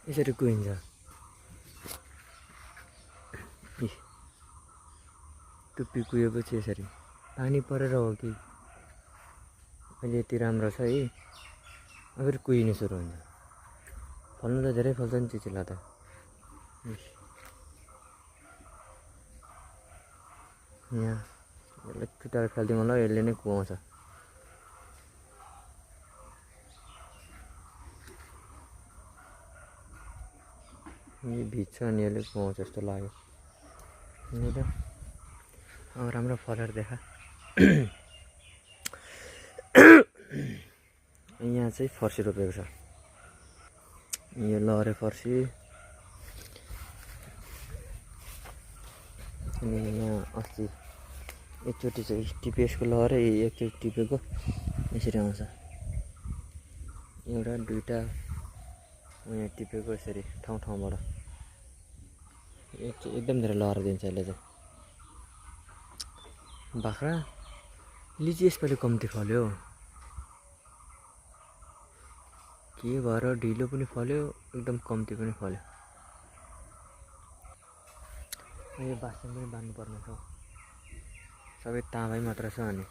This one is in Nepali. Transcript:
यसरी कुहिन्छ। टुप्पी कुहेपछि यसरी पानी परेर हो कि अहिले यति राम्रो छ है, अब फेरि कुहिने सुरु हुन्छ। फल्नु त धेरै फल्छ नि चिचिला त। यहाँ यसलाई छुट्याएर फालिदिउँ होला, यसले नै कुहाउँछ। यो भिज्छ अनि यसले कुहाउँछ जस्तो लाग्यो। अब राम्रो फलेर देखा। यहाँ चाहिँ फर्सी रोपेको छ, यो लहरे फर्सी। अनि यहाँ अस्ति एकचोटि चाहिँ टिपे, यसको लहरै एकचोटि टिपेको यसरी आउँछ। एउटा दुईवटा यहाँ टिपेको यसरी ठाउँ ठाउँबाट एकदम धेरै लहरा दिन्छ यसले चाहिँ। बाख्रा लिची यसपालि कम्ती फल्यो, के भएर ढिलो पनि फल्यो, एकदम कम्ती पनि फल्यो। यो बाँसमा पनि बाँध्नु पर्ने छ, सबै ताँबै मात्र छ। अनि